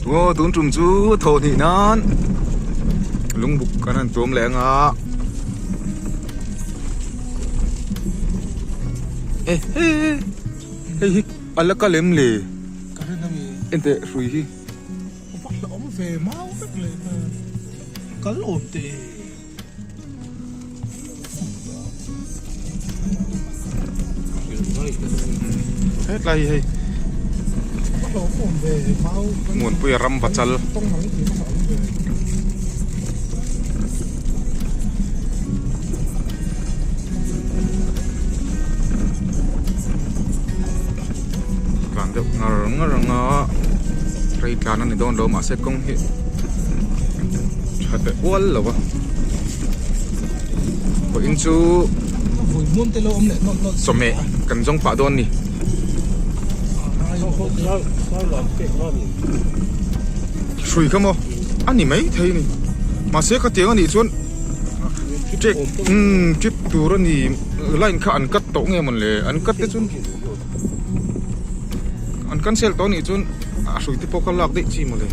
Aw tun tum chu thawh hnih nan lungbuk kan han tuam leh anga e he hei hi a la kal em le enteh hrui hi. Va hlauhawm ve mau vek leh nghal kal awm teh e. Hetlai hi hei Muanpuia ram vachal tlan deuh ngar ngar anga rei tlan a ni dawn lo mahse kawng hi tha teh ual lo va vawiin chu chawhmeh kan zawng pah dawn a ni. Hrui kha maw a ni mai thei a ni mahse khatiang a nih chuan trek umm trip tur a ni line kha an cut tawh nge mawn le an cut te chuan an cancel tawh a nih chuan a hrui te pawh kha lak daih chi mawle.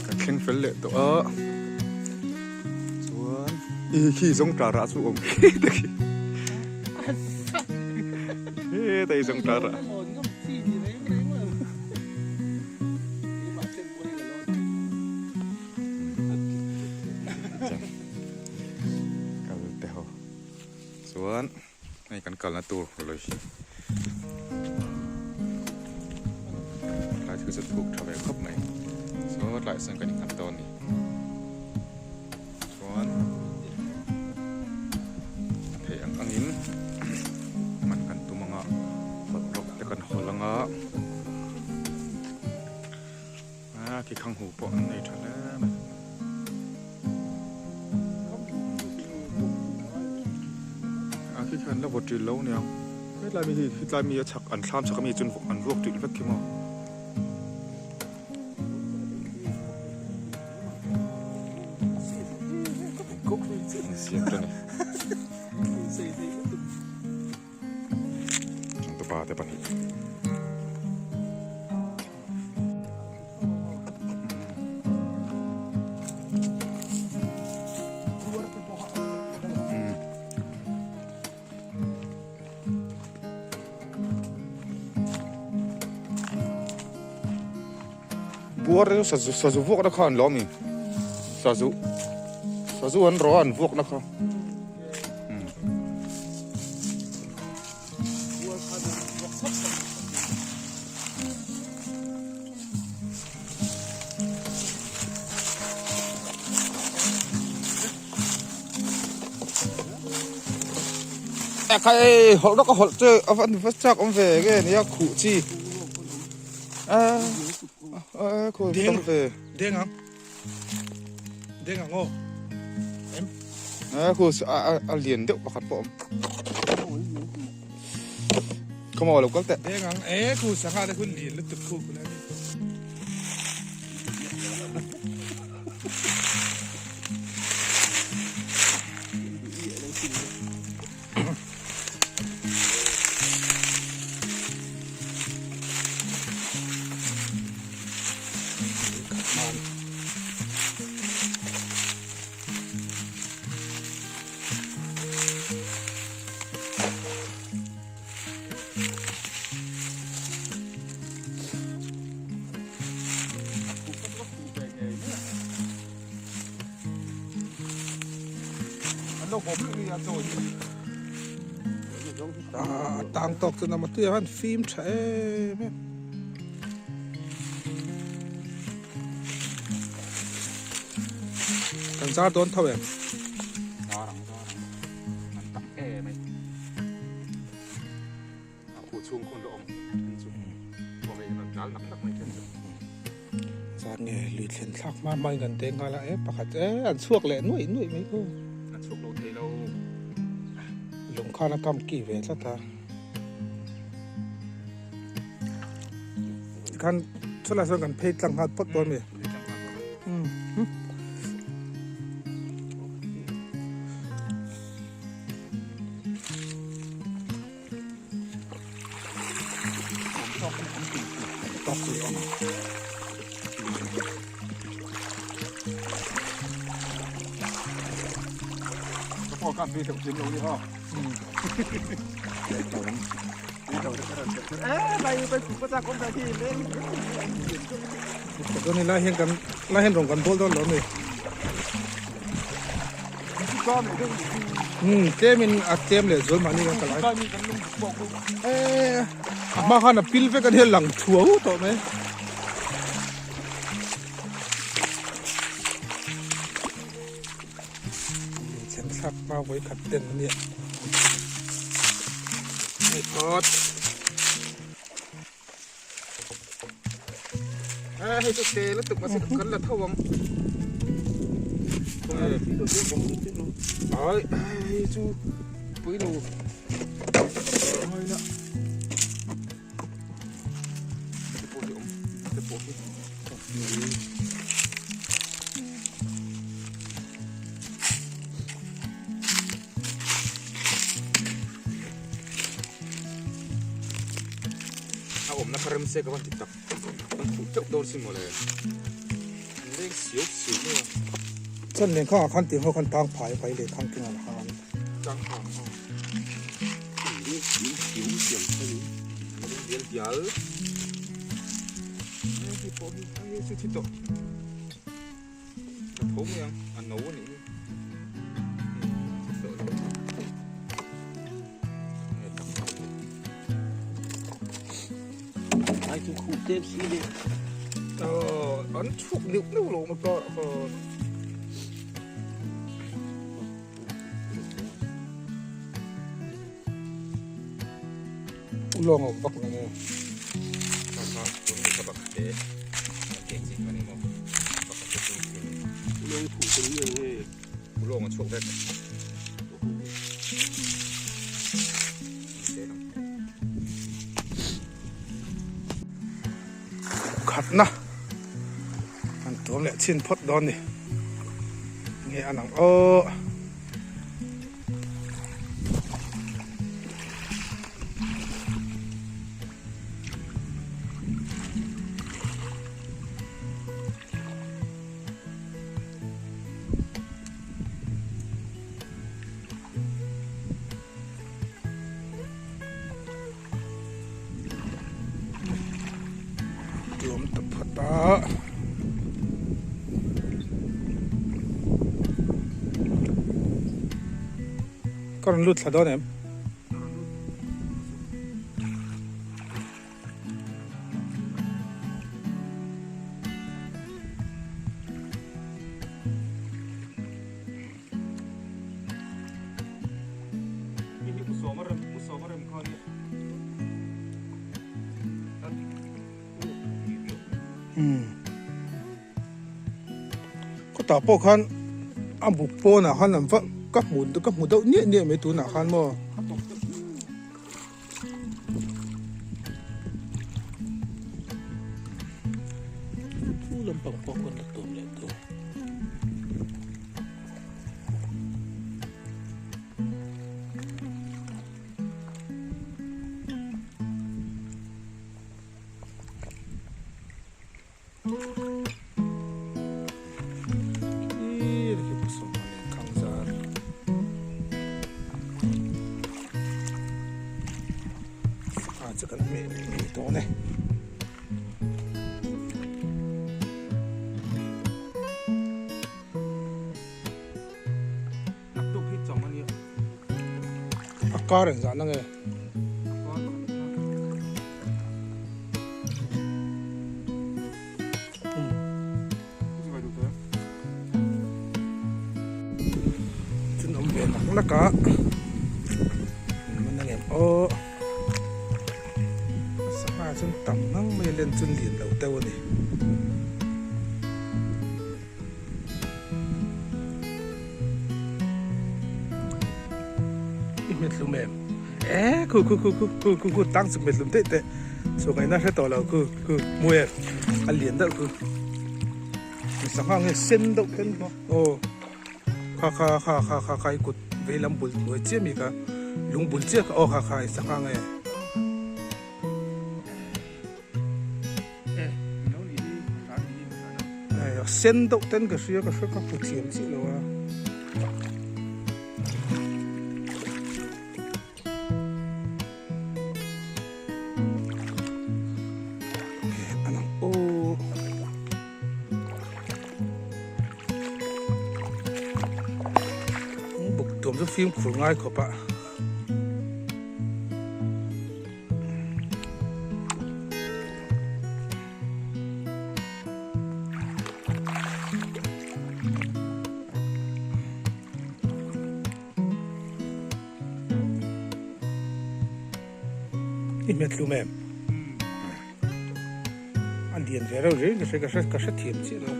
Kan thleng fel leh tawh a chuan i khi zawng tla rah chu awm khi te khi heta i zawng tla rah. Kal te ho chuan hei kan kalna tur lui tlai thil chu thuk tha ve khawp mai saw tlaiah sawn kan innghat dawn a ni chuan a theih ang angin man kan tum anga hawlh rawk te kan hawlh anga. A khi khang hu pawh an nei tha hle mai. A khi khan la vawt ṭil lo aniang. Hetlai mi hi hetlai mi a chhak an thlam chhak ami chuan an vuak ṭil vek khi maw. Siam ta ni. Changtupa te pahnih. Buar te chu sazu sazu vuakna kha an lo a mi sazu sazu an rawh a an vuakna kha. Khai hawlh rawk a hawlh chu a va va chak awm ve nge nia khuh chi a khuh tam ve deng ang deng ang aw em a khu a lian deuh pakhat pawh awm come on lo kal teh deng ang e khu sangha te hun lian lutuk khu khu lai Tang tawk chu nama tuiah khan fim tha em em. Kan zar dawn tho em? Zar ang zar ang. An tam em ai. A khu chhung khun la awm then chu. Aw hei an tlal nak nak mai then chu. Zar nge lui thlen thlak hma hma in kan teng nghal a e pakhat e an chhuak leh nuaih nuaih mai khu. An chhuak lo thei lo. Lung khan a kam ki ve tlat a. Tikhan chulai sawn kan phei tlang nghal phawt dawn mi. tak chu a awm ang. Chuan lai hian kan lai hian rawng kan bawl dawn lo a ni. Umm tlemin a tlem leh zual mahni kan kalai. Eee a hma khan a pil vek a nia lang thuau tawh mai. Thlen thlak hma vawi khat ten a nia. Hei phawt. Hei chu te lutuk mahse kan la tho ang. Ai hei chu pui lo. Ai na. Te pawh hi awm. Te pawh hi. A awmna kha rem se ka van ti tak kan khuh teuh dawn sin mawle an leng siau siau mai a. Chuan lengkhangah khan tih ho khan tang phai phai lengkhang kengah khan. Tang phai Leng dial dial. Hei pawh hi hei chu thi tawh. Ka tho mai ang a no a nih hi. Ai chu khuh tep si le. An chhuk neuh neuh lo ma kar khan. Lawng awm vak lo maw? Lawng a chhuak vek. Khatna an tuam leh chhin phawt dawn ni. Nge an ang aw. Tuam ta phawt a. Ka rawn lut thla dawn em? Khawtah pawh khan a buk pawnah khan an va ka hmu ka hmu deuh niah niah mai tunah khan maw. Thu lampang pawh kan la tuam leh tur. A kar engzah na nge? Chun awm ve nak nak a man ang em aw sangha chuan tam ngang mai a len chuan lian lo deuh a ni. I hmet hlum em? E khu khu khu khu khu khu khu tang chuk hmet hlum daih teh chhuak ngaihna hre tawh lo khu khu hmu em a lian deuh khu sangha nge sen deuh khen aw kha kha kha kha kha kha i kut veilam bul hnuai chiah mi kha lung bul chiah kha aw kha kha i sangha nge. A sen deuh ten ka hria ka hre ka hmu thiam chiah lo a. Buk tuam chu fimkhur ngai khawp a. I hmet hlum em? A lian ve reuh reng ka hre ka hre ka hre thiam chiah lo.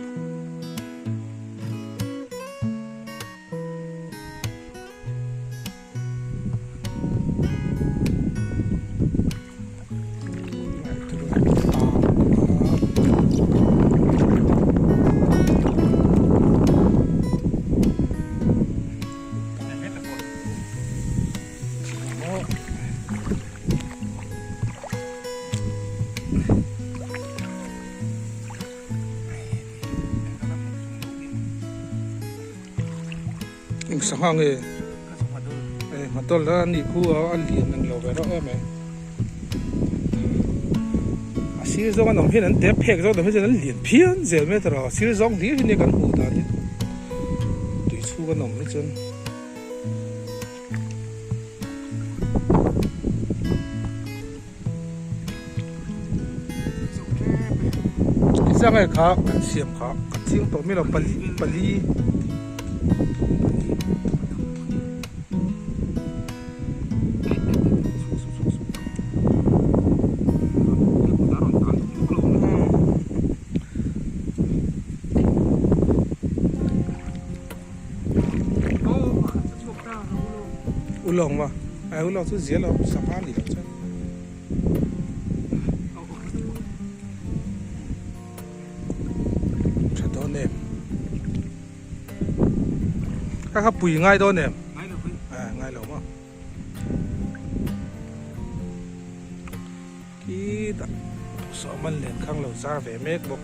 Eng sangha nge nghatawlh a nih khu a a lian ang lo ve reuh em e a sir zawng an awm hian an tep phek zawk awm hi chuan an lian phian zel mai tawh a sir zawng hlir hi nia kan hmuh dan hi tui chhung an awm hi chuan. Zang e kha kan siam kha ka chiang tawh mai lo pali pali Ulawng ma ai ulawng chu zia lo sangha ni lo chuan. Tha dawn em Ka kha pui ngai dawn em Ngai lo pui À ngai lo maw Khitah sawm an len khang lo zar ve mek bawk.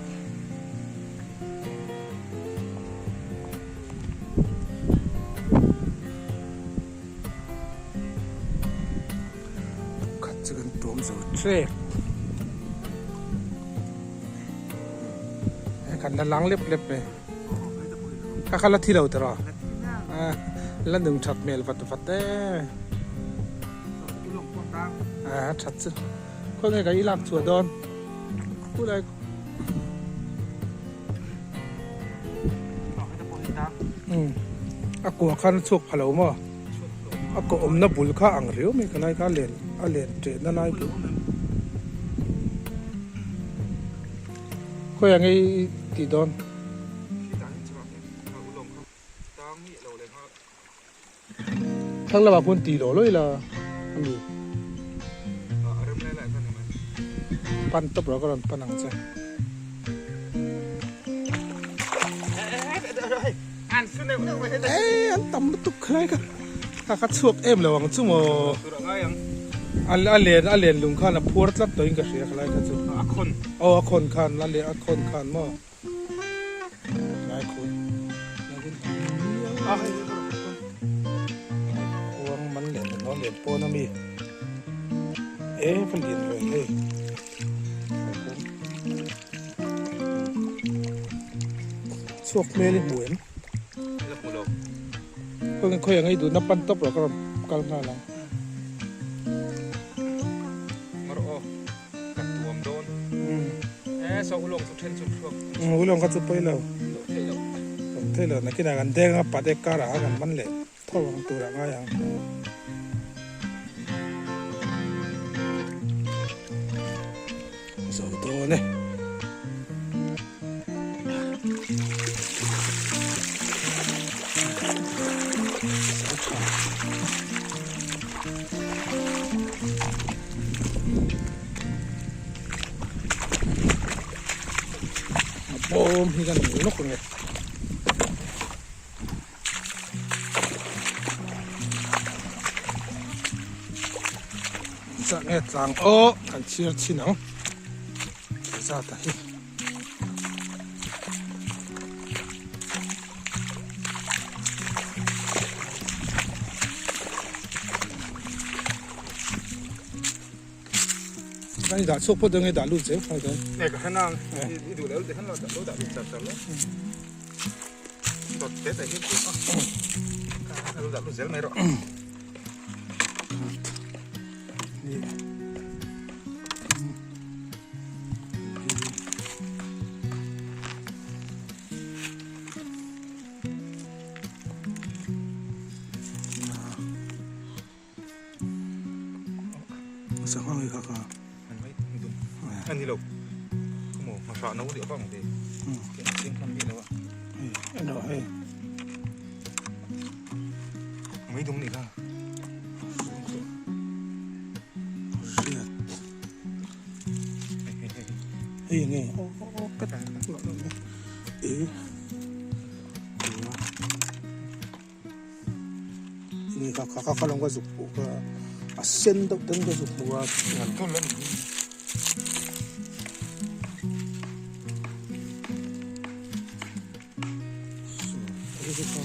Khat chu kan tuam zo trek he kan la lang lep lep mai ka kha la thi lo tawh a la nung that hmel vat vat em a that chu khawi nge ka i lak chhuah dawn khulai A kua khan a chhuak pha lo maw? A kaw awmna bul kha ang riau mai ka lai kha a len a len ṭehna lai bul. Khawiah nge i tih dawn? Thlang lamah khuan ti lo lawih la a mi. Pan tawp rawh ka rawn pan ang che. An tam lutuk khalai kha kha kha chhuak em lo ang chu maw. A len a len lung khan a phuar tlat tawhin ka hria khalai kha chu. A khawn. Aw a khawn khan a len a khawn khan maw. Kuang man leh hnathawh lian pawn a mi e va lian ve hei chhuak hmel i hmu em khawi ang ei duhna pan tawp rawh ka rawn kal nghal ang. Ka tuam dawn. E so ulawng chu then chu thluak. Ulawng kha chu pawi lo. Lo theih lo. Lo theih lo nakinah kan deng a pate kar ah kan man leh tho ang tur ah ngai ang. Zo dawn e. Zo tha. A bawm hi kan hmu nawk ang e. Zah nge tlang aw kan chhiar chhin ang. Zat a hi. Kan i dah chhuak phawt dawn nge dah lut zel phal dawn. E ka hre nang i duh leh khan lo dah lut char char lo. Dawt te te hi a lo dah lut zel mai rawh. Sangha nge kha kha ani lo mo ma sha no di bang de ke sing kan bi lo a no hei mai dum ni kha riat hei nge o o ka ta e Ni kha kha kha lawng ka zuk hmuh kha a sen deuh ten ka zuk hmuh a. Saw hei kha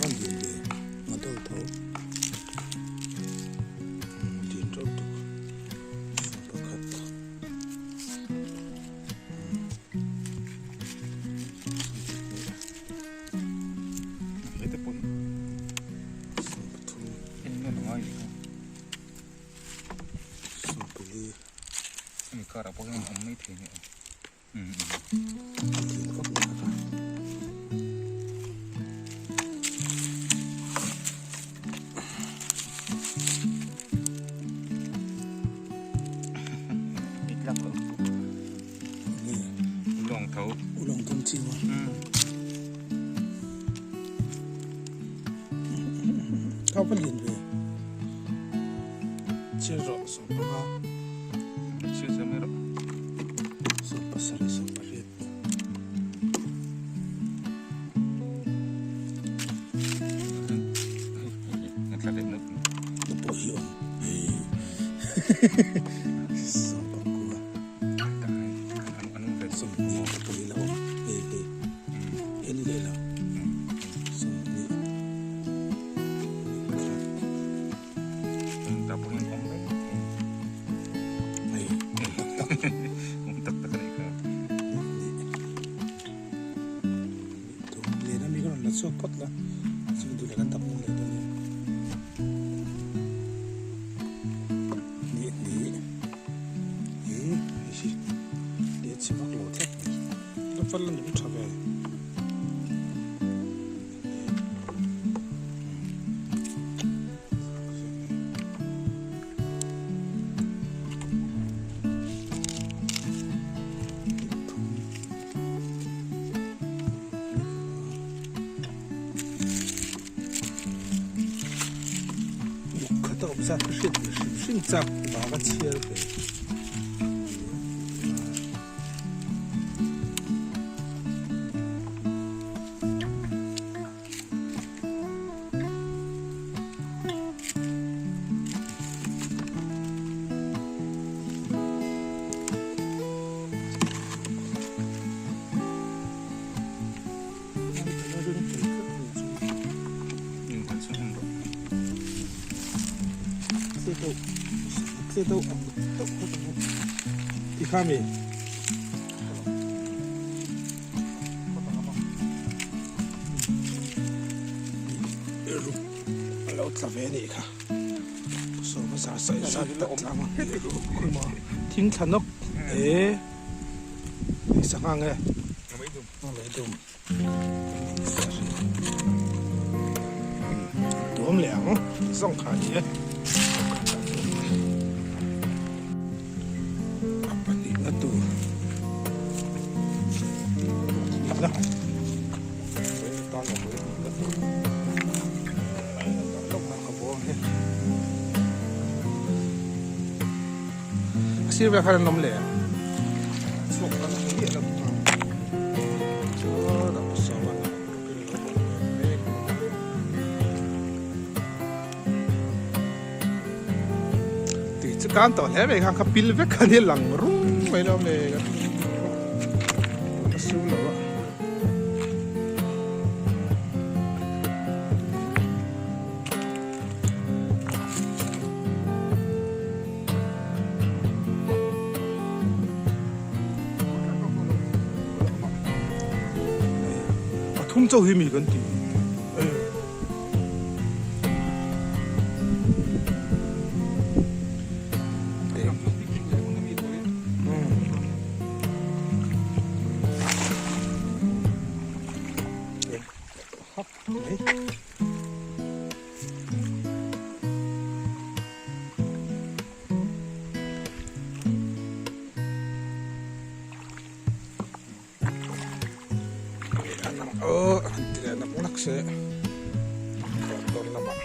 a lian ve a deuh tho lian reuh tuk saw pakhat. Hete pawn en nge ngai ni kha hemi car ah pawh hian a awm mai thei nia Ulawng tho. Ulawng thum chi maw? Ka va lian ve. Chhiar rawh sawm panga. Chhiar chhiar mai rawh. Sawm pasarih sawm pariat. Na pawh hi awm. Sawm pakua. Sawmhnih ka pawh ila awm hei hei en leh la sawmhnih hei tak tak tak tak anih kha len ami ka rawn la chhuak phawt la chumi duh leh kan dap nung leh dawn nia hnih hnih hi hei hi leh chhe vak lo tlat mai la fal a ni tha ve. Khat a awm zat ka hriat ve hrim hrim chak vang a chhiar ve. Lo tla ve anih kha sawma za saih zat tak tlang a thing thla nawk e sangha nge. Tuam leh ang zawng kha a ni e. A pahnihna tur hnihna a sir vel khan an awm leh chhuak kan hmu miah lo chuan a pasal a tui chu kan tawh hle mai khan kha pil vek khan hi lang rung mai lo le ka su lo a. Pathum chauh hi mi kan ti. Aw han ti leh nak nak se kawn dawn lamah.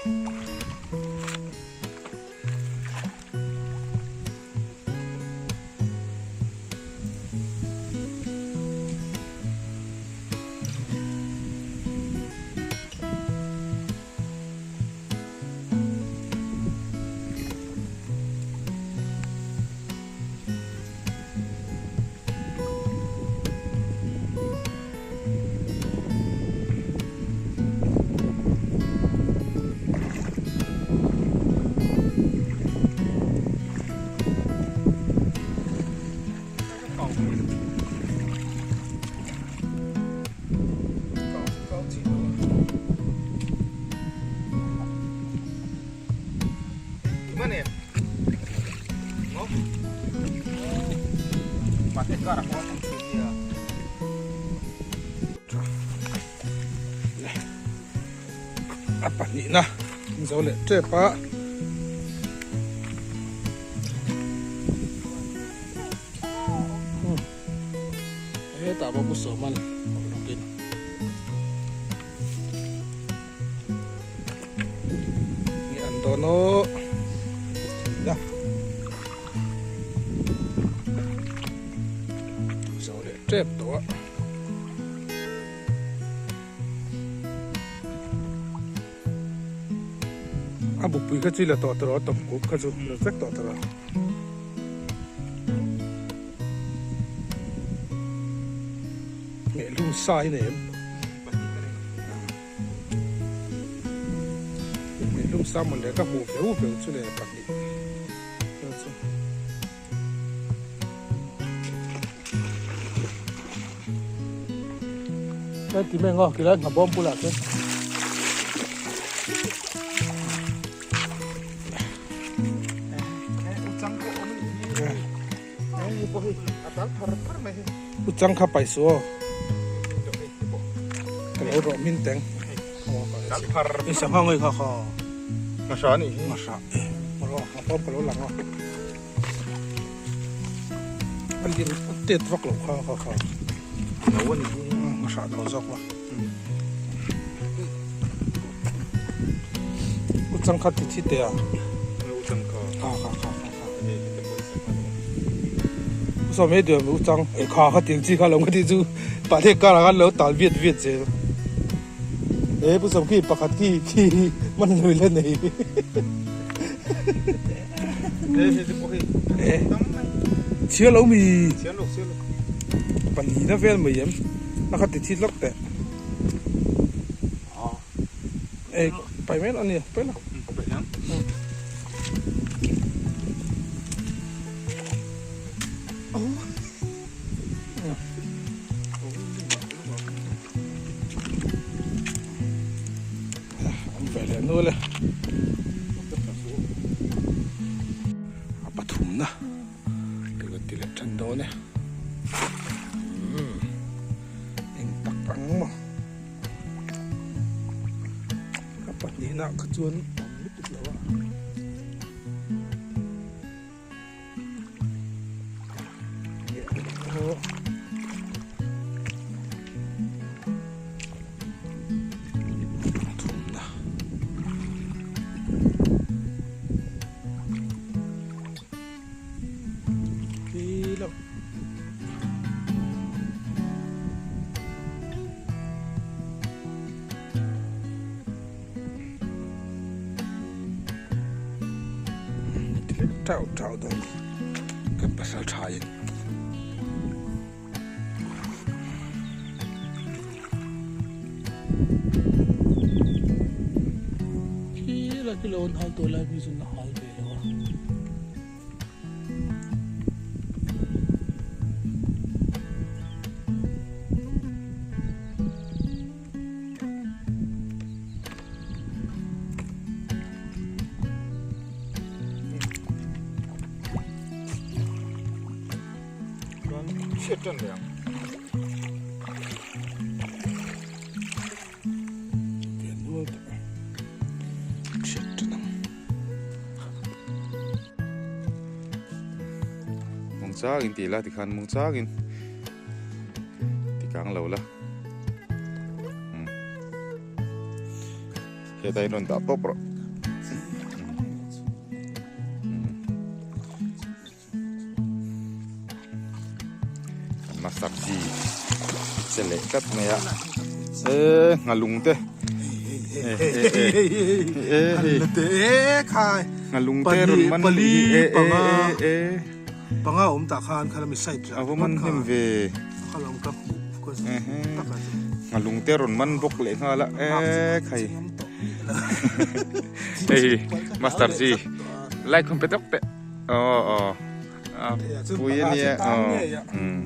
A pahnihna zo leh tep a. Hetah pawh pu Sawman lawkin. Nge an dawn aw thihna zo leh tep tawh a. A bukpui kha chu i la tawh tawh a tawp kup kha chu la vek tawh tawh a. Ngehlum sa hi nei em? Ngehlum sa mawle ka hmuh veu veu chu le pahnih chu. Cái tí mẹ ngò, cái đó ngà bom bula chứ. U chang kha pai su aw. Ka lo rawh min teng. I sangha ngei kha kha. Ngahra anih hi. Ngahra. Rawh ngha bawm ka lo lang a. A lian a tet vak lo kha kha kha. No anih hi. Ngahra no zawk la. U chang kha ti thi teh a. U chang kha. Kha kha kha kha. Saw mai duh u chang e kha kha tiang chi kha lo nga ti chu pah thek karah khan lo tal viat viat zel e pu sawm khi pakhat khi khi man lui la nei e chhia lo mi pahnih na vel mai em a kha ti thi lawk teh e pai mai lo ania pai lo. An ve leh nual e. A pathumna ka lo ti leh tan dawn e. Eng tak ang maw. A pahnihna kha chuan awm lutuk lo a. Tau tau dawn kan pasal tha in. Khi la khi lo an hal tawh lai mi chu an hal ve lo a. Chuan chhiat tan leh ang. Chhiat tan ang. Mung changin tih la tikhan mung changin tikang lo la. Hetah in rawn dah tawp rawh. Master G che leh tlat mai a e nghalung te nghalung te rawn man pali panga panga awm tah khan khalami side a va man hnem ve nghalung te rawn man bawk leh nghal a e khai hei Master G like hun pe tawk teh. Aw aw a pui a nia aw umm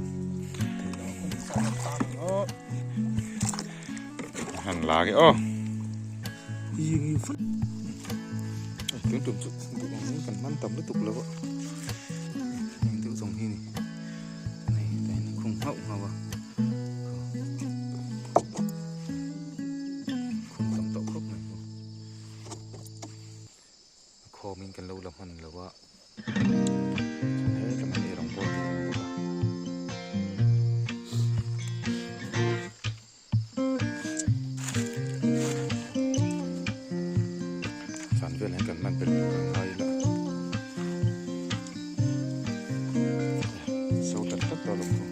han la nge aw tun tum chu duh ang in kan hman tam lutuk lo a heng deuh zawng hi ni hei tah hian a khung nghauh nghauh a khung tam tawh khawp mai. A khawmin kan lo la hman lo a, chuan he lam ah hian rawng pawl tur a awm bawk a. Zan velah hian kan hman belh tur kan ngai ila so tlat tlat tawh lo thung.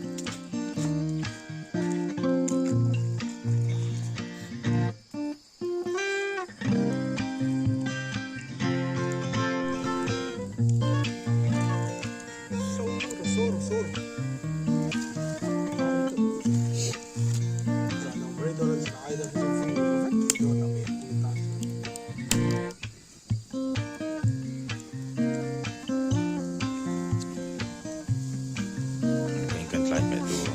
Kan tlai hmeh tur.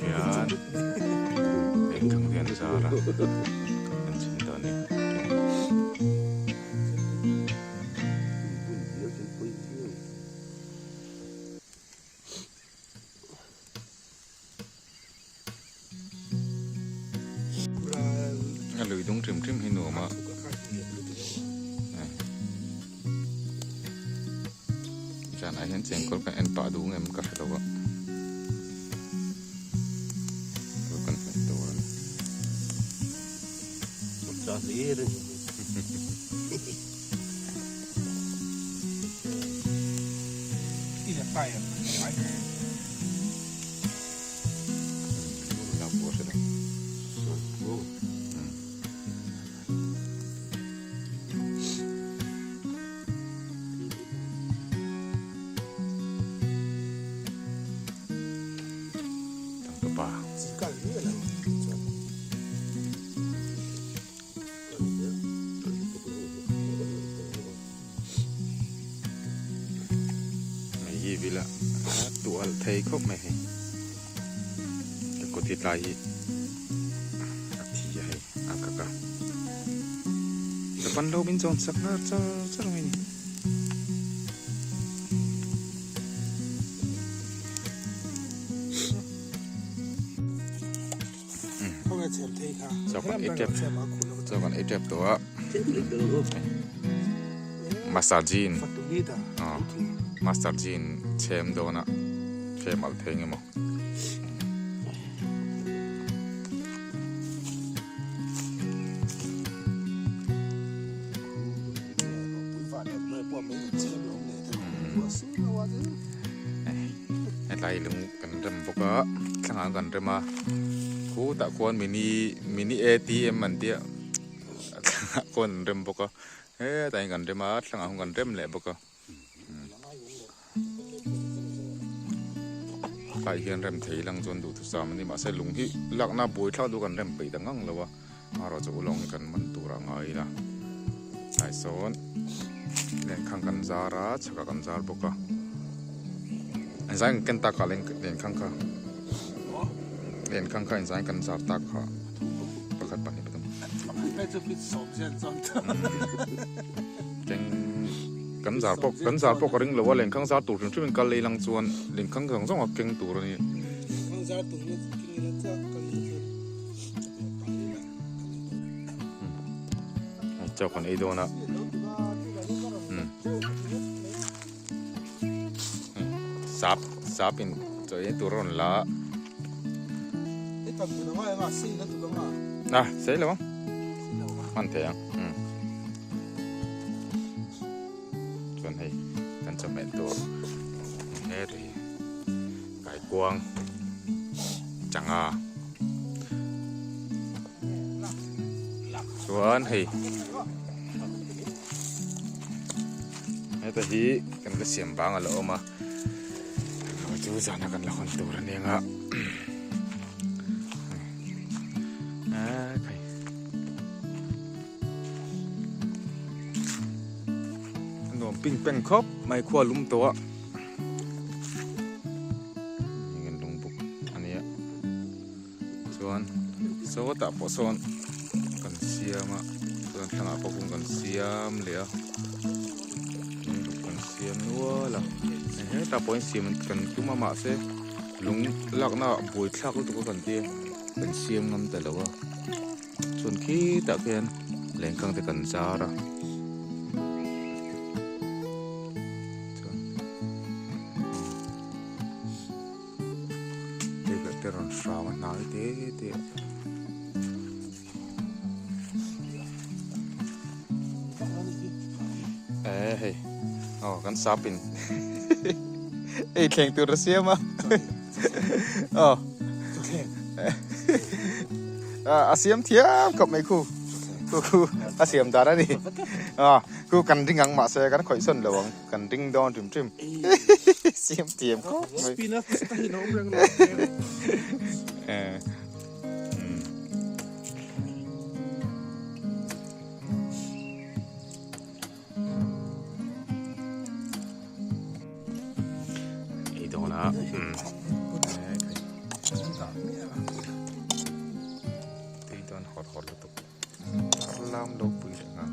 Hian engthang hian zar a kan chhin dawn a ni. A lui dung hrim hrim hi nuam a. Zanah hian chengkawl kan en pah duh ngem ka hre lo a. Kan hmet tur a ni. Hei hi vila a tual thei khawp mai hei ka kut hi tlai hi a thi a hei a kak a ka pan lo min zawn sak nghal char char mai a ni. Chaw kan ei tep chaw kan ei tep tawh a master jean aw master jean chhem dawn a chhem alh thei nge maw. Hetlai lung kan rem bawk a thlangah kan rem a khutah khuan mini mini A_T_M an tia thlangah khuan an rem bawk a hetah hian kan rem a thlangah khuan kan rem leh bawk a tlaiah hian rem thei lang chuan duhthusam a ni mahse lung hi lakna buai thlak duh kan rem peih ta ngang lo a amaherawhchu ulawng hi kan man tur a ngai ila. Tlai sawn lenkhang kan zar a chhakah kan zar bawk a engzai kan ken tak ah lenkhang kha lenkhang kha engzai kan zar tak kha pakhat pahnih pathum keng kan zar pawh kan zar pawh ka ring lo a lenkhang zar tur hrim hrim in kal lei lang chuan lenkhang zawng zawng a keng tur a ni. Chaw kan ei dawn a sap sap in chaw ei tur a rawn la a a sei lo ang hman thei ang chuan hei kan chawhmeh tur he hi. Kaikuang changa chuan hei heta hi kan la siam bang a la awm a chu zana kan la hawn tur a ni ang a nuam ping peng khawp mai khua lum tawh a. Heng lung buk a nia chuan sawtah pawh sawn kan siam a chuan thlangah pawh kung kan siam leh a lung buk kan siam nual a hetah pawh hian siam kan tum a mahse lung lakna ah buaithlak lutuk a kan tia kan siam ngam ta lo a. Chuan khitah khian lengkang te kan zar a chuan hei ber te rawn hram a hnai te te eh hei aw kan sapin ei thleng tur a siam a aw. A siam thiam khawp mai khu khu khu a siam dan a ni a khu kan ring ang mahse kan khawih sawn lo ang kan ring dawn hrim hrim siam thiam khawp mai Ei dawn a tui dawn hawr hawr lutuk lam lo pui reng a.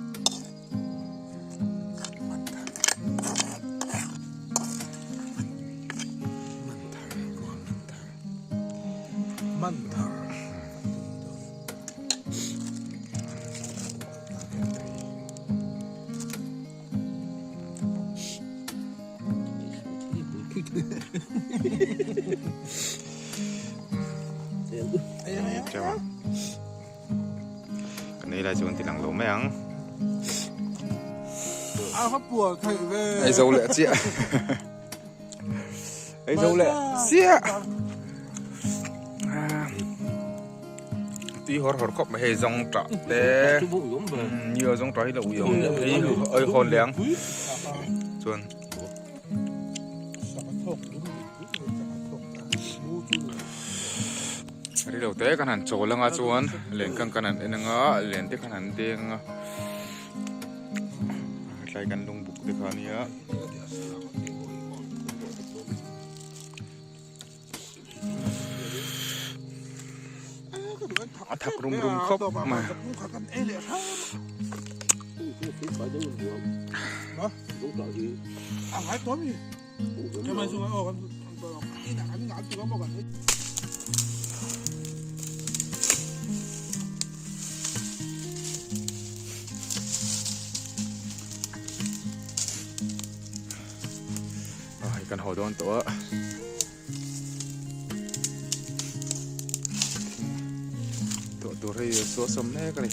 Man thar. Kan ei lai chuan tilang lo mai ang. A va puar theih ve. Ei zo leh chiah. Ei zo leh chiah. Tui hawr hawr khawp mai hei zawng tah te nio zawng tah hi la ui ang ei ei hawn leh ang chuan rilo te kan han chawl anga chuan len khan kan han en anga len te khan han deng anga tlai kan lung buk te kha ania. A thak rum rum khawp mai. Hei kan haw dawn tawh a. Tawh tur hei suah sawm mek a ni.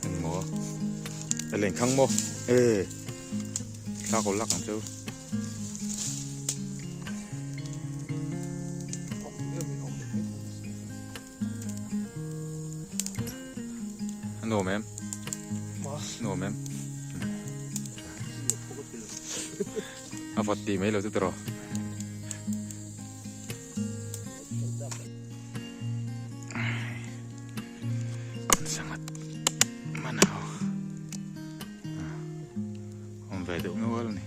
Engmaw a leng khang maw e thla ko lak ang cheu. A nuam em? Nuam em? A vawt tih mai lo chu tawh. Sangat man ho. Awm ve deuh nual a ni.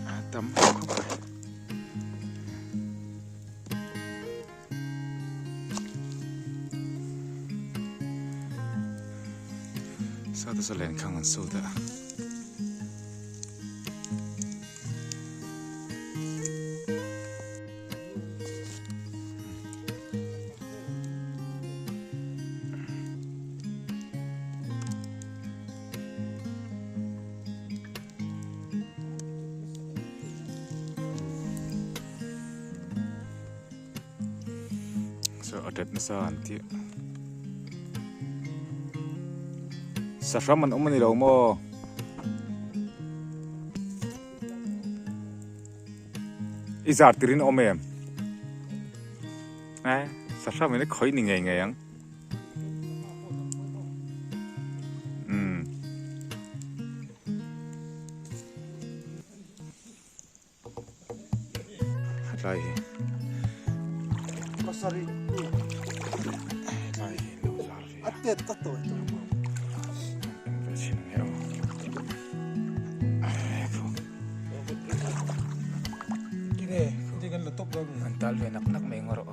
A tam khawp mai. Sawta saw lenkhang an sut a. Saw a tet nasa an tih sahram an awm a ni lo maw? I zar tirin a awm em? Eh, sahram in a khawih ni ngei ngei ang. Umm. Hetlai hi Pasarih Hetlai hi lo zar ve a tet ta tawi tawi maw En ve chhin ang e aw Kine ti kan la top dawn An tal ve nak nak mai ngawr aw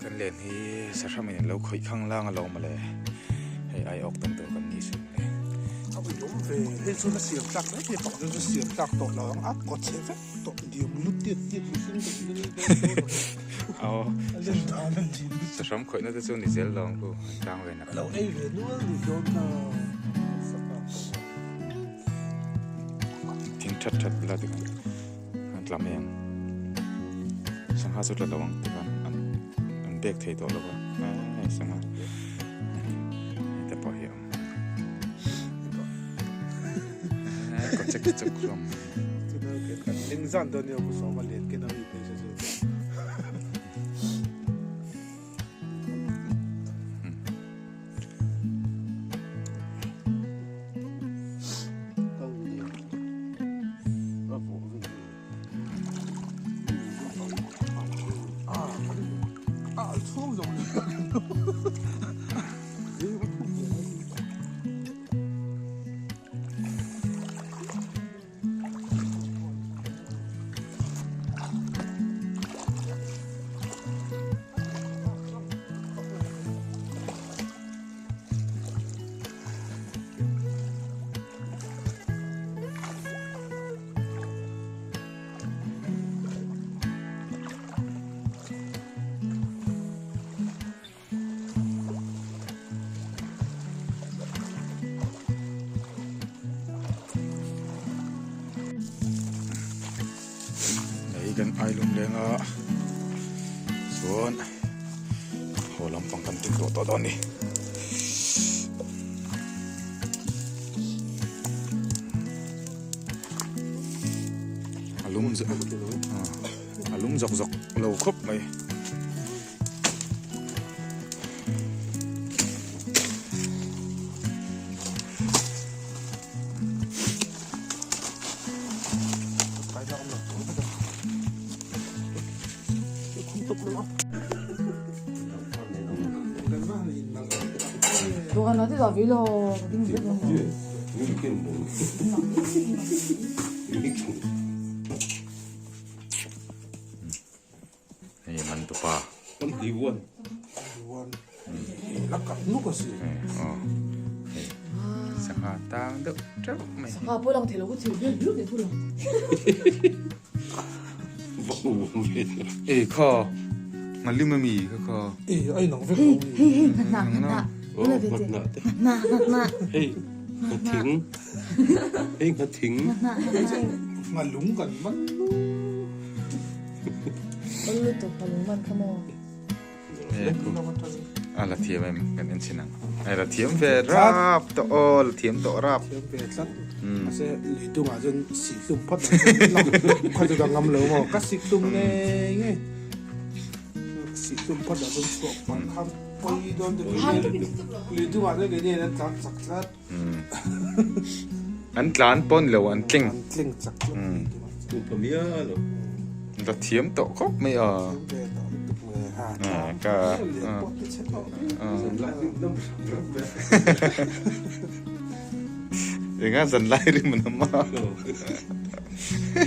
Kan len hi sahram in an lo khawih khang lang alawm mawle hei ai awk tam tur kan ni suh mawle. A awm ve hei chu na siam tlak mai thei pakhat chu siam tlak tawh lo ang a kaw chhe vek tawh diam lut tiat tiat mihring te chu Aw sahram khawihna te chu ni zel lo ang chu an tlang ve nak. Lo ei ve nual ni dawn kha saka. Thing that that la tikhan an tla mai ang sangha chu tla lo ang tikhan an an bek thei tawh lo va hei sangha hei te pawh hi a awm kaw chek chuk hlawm Engzan dawn nia pu sawma let ken a mi phei se chu. Hei kan ailum leng a chuan haw lampang kan tum tawh tawh dawn a ni. A lum a lum zawk zawk lo khawp mai. Hei man tupa. Sangha tang deuh teuh mai hi. Ei kha ngalim ami kha kha. A la thiam em kan en chhin ang. A la thiam ve rap tawh aw la thiam tawh rap. Thiam ve tlat. Mahse lui tungah chuan sih hlum phawt ang chuan khaw chu ka ngam lo maw ka sik hlum ngei ngei. Sih hlum phawt ah chuan chhuak pah khan pawi dawn te lui tungah chuan keini an tlan chak tlat. An tlan pawn lo an tling. An tling chak tlat. Upa mial lo. La thiam tawh khawp mai a. Ka. Enga zan lai rim an awm a.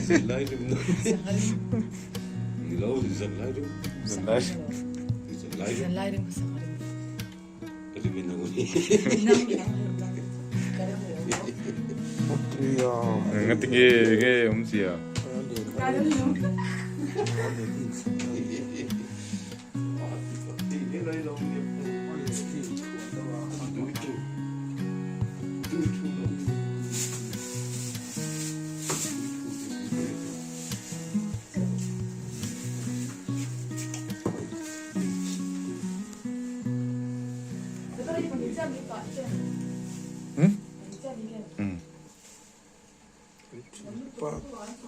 Zan lai rim na. Ni lo zan lai rim. Zan lai. Zan lai rim. Zan lai rim ka sak a rim. Ngati nge nge awm sia.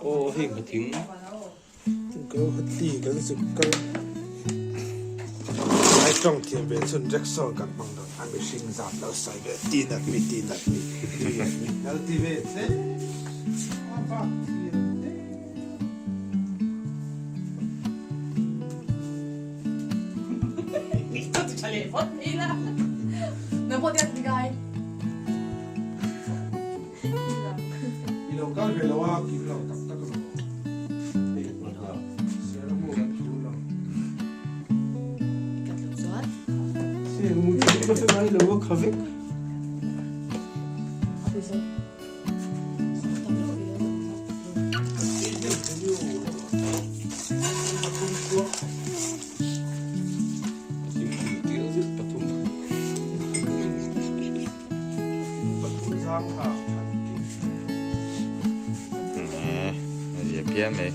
Aw hei hmathing. Guwahati kan zuk kal lai tawng thiam ve chun Jackson kan hmang dawn a mihring zat lo sawi ve ti nat mi ti nat mi ti nat mi lo ti ve che a bak thiam te. I lo kal ve lo a, kim lo tak tak lo. Seramu kan thu lo. Seramu chu ka hre ngai lo a kha vek. Zia pian mai.